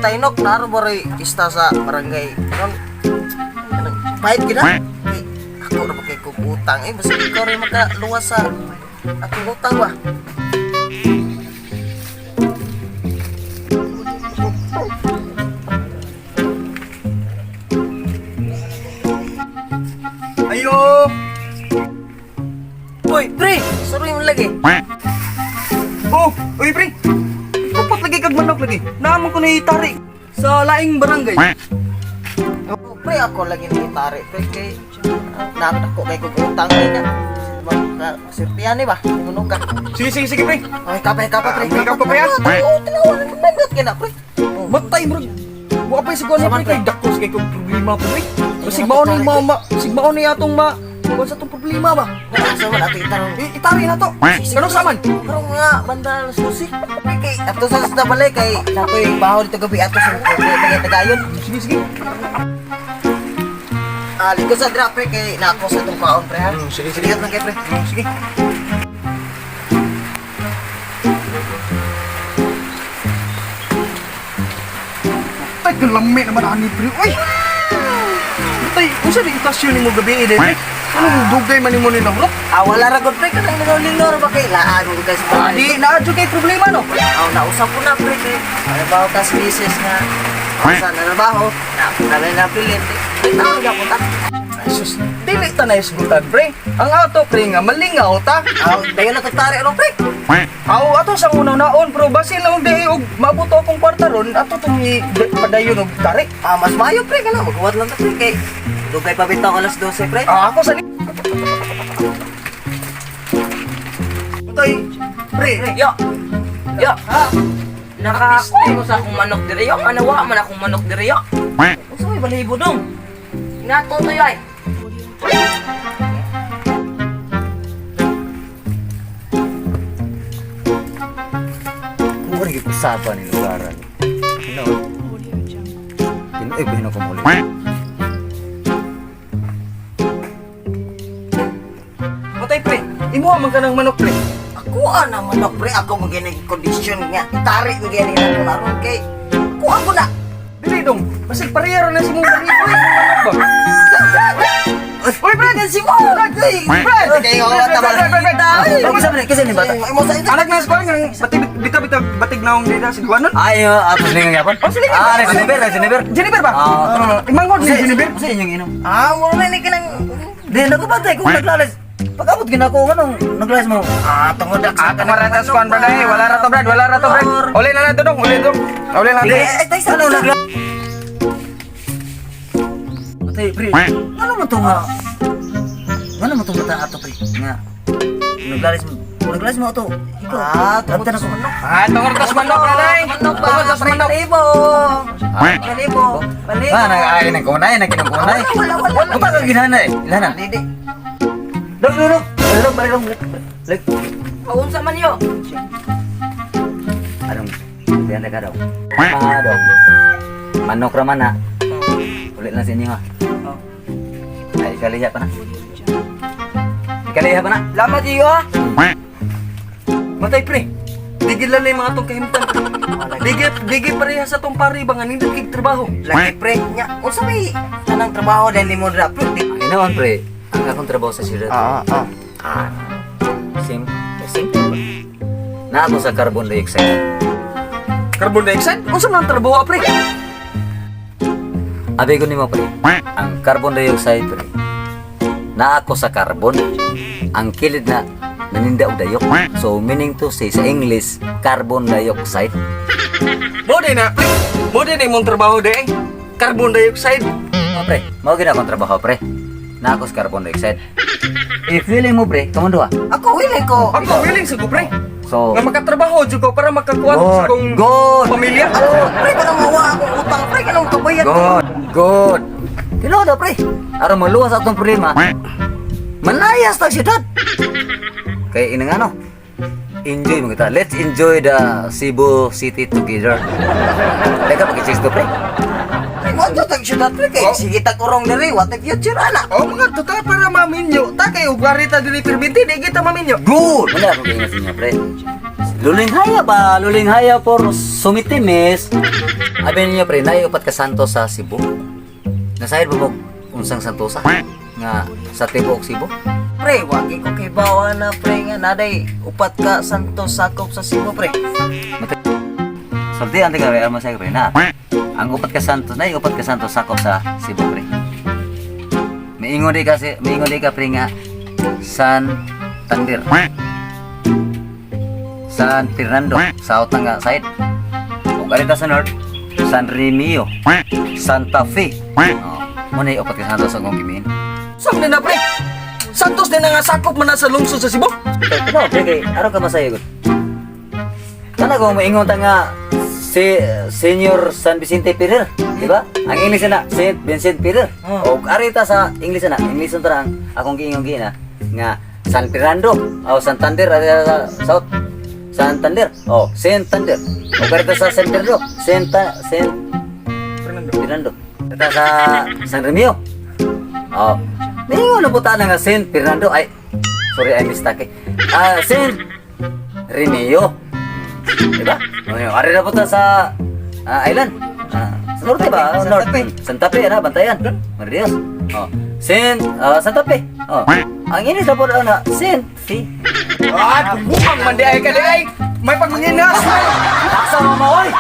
Tainok, naro ba rin ista sa barangay. Karon, anong, pahit gina? Kay, ako ra ba kay kong utang eh. Basta ikaw rin makaluwas sa akong utang ba? Ayo! Uy, pre! Sorry mo lagi. Oh, uy pre. Kupat lagi kag manok lagi. Naamon ko ni Tari sa laing barangay. Oh, pre, ako lagi ni Tari. Pre, kay, nako kay kong utang eh niya. Sirtiyan eh ba? Imunog ka. Sige, sige, sige pre. Ay, kapay, kapay, pre. Ah, kapay, ah. Oo, tinawa. Nandot ka na, pre. Oh. Matay bro. Wa pa sa kuno Saman, pre kay dako sa kay kong problema po pre. Basig mao ni mama, basig mao ni atong ma kuan sa atong problema ba? Asa man ato itarong. Itari na to. Kano sa man? Karong nga banda alas 12. Pre, kay ato sa sa balay kay nakoy baho dito gabi ato sa tagay tagayon. Sige, sige. Ah, ligo sa dra pre kay nako sa itong kaon pre ha. Sige, sige. Lihat lang kay pre. Sige. Tay, kalami naman ani pre. Uy! Tay, unsa di itasyon nimo gabi eh, pre? Anong dugay man nimo ni nahulok? Ah, wala ra gud pre kanang nagaw-lingor ba kay laan mo kay sa balay. Di naa jud kay problema no. Aw, nausap ko na pre kay ano ba tas misis nga sa nanabaho na na na pilin. Di tao gyapon ta. Ay, sus, dili ta na isgutan pre. Ang ato pre nga malingaw ta. Aw, dayon na tagtari ano pre. Aw, ato sa unang naon pero basin lang di og maabot akong kwarta ron ato tong i padayon og tari. Ah, mas maayo pre kana maghuwat lang ta pre kay dugay pa bitaw alas 12 pre. Ah, ako sa ni. Tay, pre, Yo. Yo. Naka ko sa akong manok dire yo. Ano wa man akong manok dire yo. Unsa may balahibo dong? Inato to yo ay. Kung ano yung usapan ni lugaran. Ano? Tinuig ko ko muli. Patay pre, imuha man ka ng manok pre. Ako ana manok pre ako magini kondisyon nga itari mo gani na ko naron kay kuha ko na. Dili dong, basig parehara na si mong balahibo eh, manok ba? Uy, pre! Si mo. Pre! Kay wala ta Pre, pre, pre, pre. Ay, kasi ni kasi ni bata. Mo sa Anak na sa kuwan, nga batig bita bita batig naong dita si Juanon. Ay, ato silingan yapon. Oh, silingan. Ah, ni Jennifer, ni Jennifer. Jennifer ba? Ah. Imanghod ni Jennifer. Kasi inyong inom. Ah, mo na ni kanang Di na ko patay kung naglalis. Pag-abot gina ko anong naglalis mo? ah tungod na Ah, kamarata sa kuwan, brad. Eh, wala ra to, brad. Wala ra to, brad. Uli na lang to, dong. Uli dong. Uli na Eh, to. eh, tay sa Ano nagla? Patay pre. Ano mo to nga? Ano mo to bata ato pre? Nga. Naglalis mo. Naglalis mo ato. Ikaw. Ah, tungod Abtan sa ako. manok. Ah, tungod tas manok, brad. eh. Manok ba? Tungod tas manok. Balibo. Balibo. Balibo. Ah, nag ay nagkunay, nagkinungkunay. Wala, wala. Ano ka ginana eh? Ilana. Dili. Dong, dong, dong. Dong, dong, dong. Like, Paunsa man yo. anong diyan ka daw? Ah, dong. Manok ra man na. Ulit lang sa inyo ha. Ay, ikaliha pa na. Ikaliha pa na. Lama di yo ah. Matay, pre. Digil lang na yung mga tong kahimtan. Digil, digil pareha sa tong pare ba nga nindot kig trabaho. Lagi pre nya. Unsa may tanang trabaho dahil nimo dra pre? Di- Ay naman pre, ang akong trabaho sa syudad. Ah, ah. Ah, sim, simple ba? Na ako sa carbon dioxide. Carbon dioxide? Unsa man ang trabaho, ah, pre? Abi ko nimo pre, ang carbon dioxide pre. Na ako sa carbon, ang kilid na naninda og dayok. So meaning to say sa English, carbon dioxide. Mo di na, pre. Mo di na imong trabaho di eh. Carbon dioxide. Oh, pre, mao gid akong trabaho pre. Na ako sa carbon dioxide. If feeling mo pre, kamo duha. Ako willing ko. Ako willing sa ko, pre. So, Nga makatrabaho jud ko para makakuha sa good, kong good, pamilya. Ako, pre kanang mawa akong utang pre kanang kabayad. good, good. Tinuod na, pre. Aron maluwas atong problema. Malayas tag syudad. Kay inang ano? Enjoy mo kita. Let's enjoy the Cebu City together. Teka, pag-cheers ko, pre. Pre mo to tag syudad pre kay Oh. sige tag urong diri what the future ana. Oh, mga total para maminyo. Ta kay ugwari ta dili perminti, di kita maminyo. Good! Wala akong kaingat sa inyo, pre. Luling haya ba? Luling haya for sumitimis. Abi ninyo pre, naay upat ka santo sa Cebu. Nasayod ba mo unsang santosa nga sa tibuok Cebu? Pre, wagi ko kay bawa na pre nga naday upat ka santo sakop sa Cebu, pre. Sulti ang taga pre, masaya pre na. Ang upat ka santo, naay upat ka santo sakop sa Cebu pre. Miingon di ka pre nga San Tandir. San Fernando, south na nga side. Ug arita sa north, San Remio, Santa Fe. Oh, mo na upat ka santo sa akong gimiin. Saan na pre? Santos din na nga sakop man na sa lungsod sa Cebu. No, pre, kay araw ka masaya gud. Kana ko moingon ta nga si Senior San Vicente Ferrer, di ba? Ang English na Saint Vincent Ferrer. Oh. O arita sa English na, English na ang akong giingon giina nga San Fernando o Santander arita sa South Santander. O Santander. O arita sa San Pedro, Saint Fernando. Fernando. Arita sa San Remio. Oh. Ningon na po ta na nga Saint Fernando ay sorry, I mistake. Ah, Saint Remio. Diba? Ano, ari na po ta sa island. Ah, sa norte ba? Santa North. Fe. Santa Fe, na, bantayan. Maridios. Oh. Saint Santa Fe. Oh. Ang inis na po na Saint Fe. Ah, bukang man di ay ka di ay. May pagmanginas. Taksa mama oy.